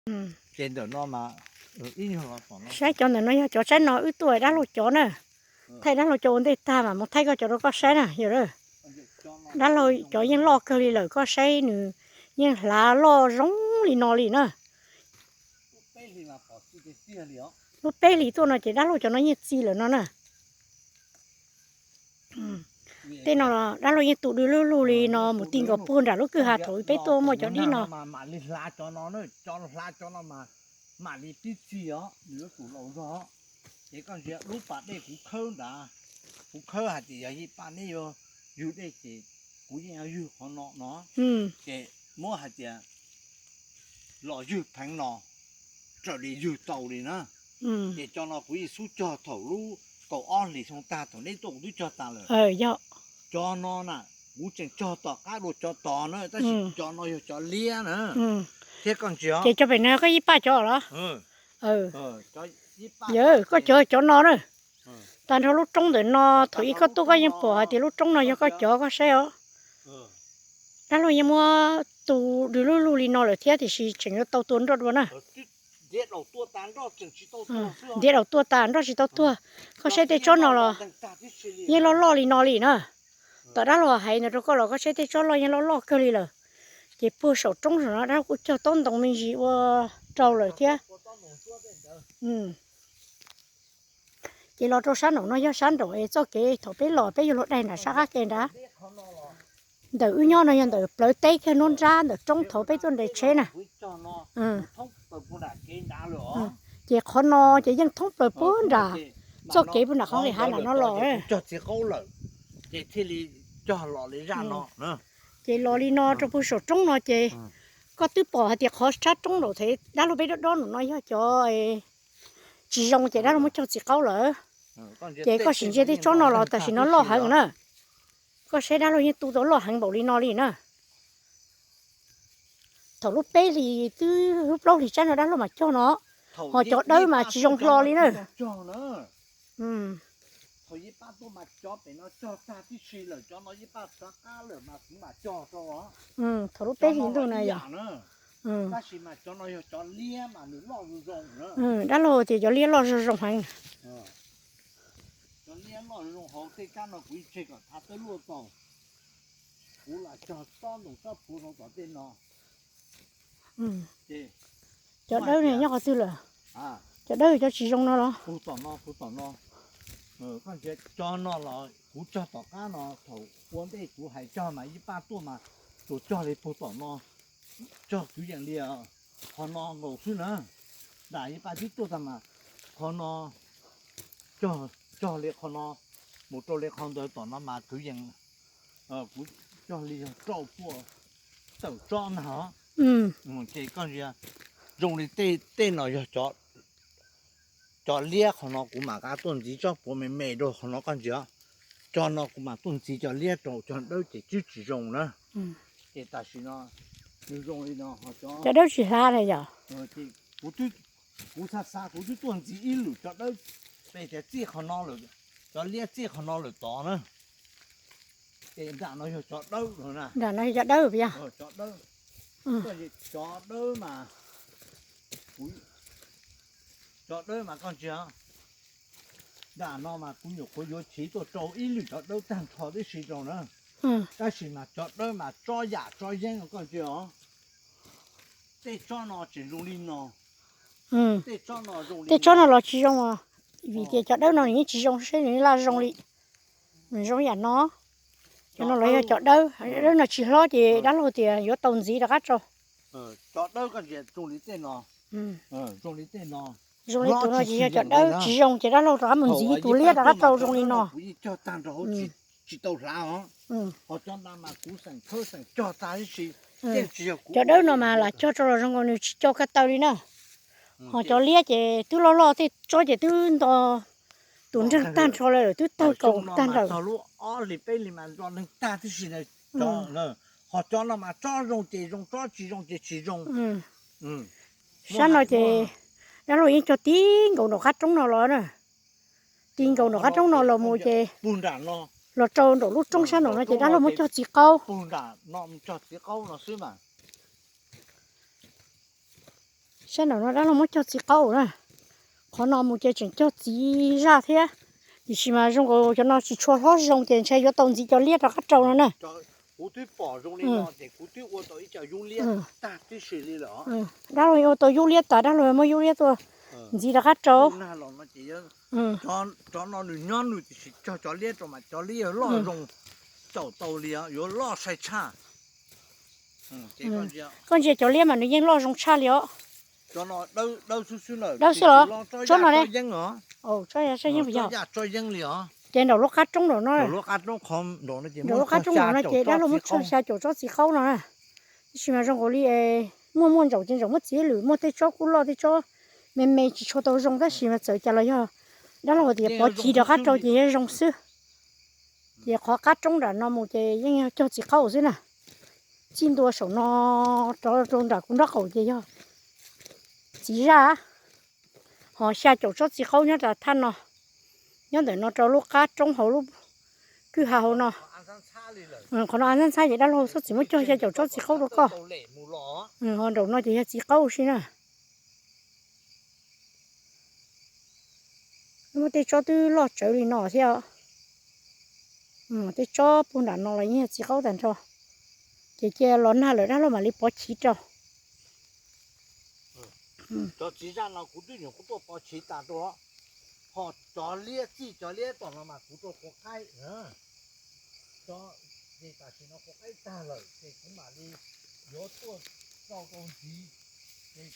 Ces ntawm no mas, saib cov ntawm no yog cov tsaib no wb tuaj dab laug cov na. Thaij dab laug cov ua ntej tag mas mus thaij koj cov rau koj saib na yog. Dab laug cov yeej loj kawg li lawm, koj saib nws yeej hlav loj zoo li no li na. Lub peb hlis tuaj no ces dab laug cov no yeej txi lawm no na. Tej no dab laug yeej tu dub lug lug li no mus ti nkaus puag nram lub kwj ha thaum peb tuaj muaj cov dib no. Mam li hlav cov no, cov hlav cov no mas mam li pib txi os, nws yuav tsum laus zog. Ces koj ntsia lub pas dej kuv khawb nrad, kuv khawb hais tias yog ib pab neb yuav yug dej ces kuv yeej yuav yug qhov no no. Ces muab hais tias los ywg pheev no, raws li ywg tau li na. Ces cov no kuv yeej xub cog thaum lub kaum ob hlis xyoo tag, thaum neb tuaj kuv twb cog tas lawm. Cov no na, kuv tseem cog tom qab dua cov tod na, tab sis cov no yog cov liab na. Thiab koj ntsia, ces cov pem no koj ib pab cov los? Yawg, koj cov cov no na. Tag nrho lub roob ntawm no, thaum ub koj tuaj koj yeej pom hais tias lub roob no yog koj cov, koj saib os. Dab laug yeej muab tu dub lug lug li no lawm thiab, tiam sis tseem yuav tau tua nroj dua na. Ntiav daus tuaj tas nroj tsis tau tuag, koj saib tej tsob no los yeej loj loj li no li na. Tom dab laug hais ntawd rau koj los koj saib tej tsob loj yeej loj loj kawg li lawm. Ces puag saum roob saum no dab laug kuj cog taub ntoo me ntsis ua rau lawm thiab. Ces los rau sab nraum no yog sab nraum es txoj kev thaum peb los peb yuav luag daig nram sab qab ke nrad. Ntawm wb nyob no yog ntawm plawv teb kiag nruab nrab ntawm roob thaum peb tuaj nres tsheb na. Ces qhov no ces yeej thoob plaws puag nram txoj kev puag nram qhov nqis hav nram no los. Ces los li no rau puag saum roob no ces koj twb pom hais tias qhov sab roob nraum thev dab laug peb dob dob nraum no yog cov tsis zoo ces dab laug muab cog txiv qaub lawm. Ces koj sim ntsia tej tsob no los tam sim no loj heev na. Koj saib dab laug yeej tu tau loj heev npaum li no li na. Thaum lub peb hlis twb lub plaub hlis tsab no dab laug mam cog no, ho cov dawb mas tsis zoo hlo li na. Thaum lub peb hlis ntuj na yog, dab laug tias cov liab loj zoo zoo heev. Cov dawb ne nyob qhov twg lawm? Cov dawb cov tsis zoo no los? Cov no los kuv cog tom qab no, thaum ua ntej kuv hais cog mas ib pab tuaj mas tsuas cog li puag tom no, cog kwv yees li qhov no nkaus xwb na. Nram ib pab twb tuaj tag mas qhov no, cog li qhov no mus rau li qhov ntawd tom no mas kwv yees, kuv cog li yog rau puas tawm tsob ntag. Ces koj ntsia, zoo li tej no yog cov liab, qhov no kuv mam qab tuaj ntxiv tsob puav me me rau qhov no koj ntsia. Cov no kuv mam tuaj ntxiv cov liab rau, cov dawb ces twb tsis zoo na. Ces tam sim no nws zoo li no, cov dawb tsis hlav na yom. Kuv xav xav kuv twb tuaj ntxiv ib lwm cov dawb, pes tias txij qhov no lawm, cov liab txij qhov no lawm tod na. Ces nram no yog cov dawb no na. Nram no yog cov dawb, cov dawb, cov dawb mas, cov dawb mas koj ntsia, nram no mas kuv nyuam qhuav yuav chiv tuaj rau ib lwm cov dawb tag nrho tib si rau na. Tab sis mas cov dawb mas tsob yam tsob yeeb koj ntsia os. Tej tsob no tseem zoo li no. Tej tsob no los tsis zoo os, vim tias cov dawb no nws yeej tsis zoo seb nws laj zoo li. Nws zoo yam no. Cov no los yog cov dawb, dawb no tsis hlob ces dab laug tias yuav tau ntxiv rov qab rau. Cov dawb koj ntsia zoo li tej no, zoo li tej no, zoo li tus no ces yog cov dawb tsis zoo ces dab laug rov qab mus ntxiv tus liab rov qab rau zoo li no. Kuv yeej cog tag nrho hauv tsis tau hlav os. Ho cov ntawd mas kuv xeem khawb xeem cog tag tib si. Cov dawb no mas lam cog rau los zoo nkaus nws tsis co ko taw li na. Ho cov liab ces twb loj loj tej tsob ces twb nto tus nreeg tag nrho lawm, twb tawg kaus tag nrho. Txog lub ob hlis peb hlis mas nto neeg tag tib si na. Ho cov no mas tsob zoo ces zoo, tsob tsis zoo ces tsis zoo. Sab no ces dab laug yeej cog ti nkaus nraum qab roob no los na. Ti nkaus nraum qab roob no los mus ces los rau nraum lub roob sab nraum no ces dab laug muab cog txiv qaub. Pug nram no cog txiv qaub no xwb mas. Saib ntawm no dab laug muab cog txiv qaub na. Qhov no mus ces tseem cog txiv zaj thiab. Tiam sis mas zoo nkaus cov no tsis tshua hlob zoo ces ntshai yuav tau ntxiv cov liab rov qab rau no na. Dab laug ua tau yub liab tas, dab laug muab yub liab tuaj ntxiv rov qab rau. Cov no nws nyob nws tiam sis cog cov liab rau mas cov liab yuav loj zoo, caum tau li yuav loj sai tshaj. Koj ntsia cov liab mas nws yeej loj zoo tshaj li os. Dawb xwb los? Tsob no ne. Tsob yaj tso yeeb li os. Ces nraum lub qab roob nraum no, nraum lub qab roob nraum no ces dab laug muab cog xya caum tsob txiv qaub no na. Tab sis mas zoo nkaus li muaj muaj ntsaum ces ntsaum muab txiav lwm, muaj tej tsob kuj loj tej tsob me me tsis tshua tau zoo tab sis mas txawm cas los yog dab laug tias pov chiv rov qab rau ces yog zoo xwb. Ces qhov qab roob nram no mus ces yeej yog cog txiv qaub xwb na. Txij ntua saum no rov rau nram kuv nraub qaum ces yog txiv zaj. Ho xya caum tsob txiv qaub nyob rau thaj no, nyob ntawm no rau lub qab roob hauv lub kwj ha hauv no. Qhov no av ntxhab ntxhab ces dab laug txhob txwm muab cog xya caum tsob txiv qaub rau koj. Ho nraum no ces yog txiv qaub si na. Muaj tej tsob twb loj tsawv li no thiab. Tej tsob puag nram no los yeej yog txiv qaub tag nrho. Ces cia los nag lawm dab laug mam li pov chiv rau. Cov txiv zaj no kuv twb nyuam qhuav tuaj pov chiv tas rau, ho cov liab txij cov liab tom no mas kuv rau quav qaib. Cov, ces tam sim no quav qaib tag lawm ces kuv mam li yuav tuaj rau rau ntxiv, ces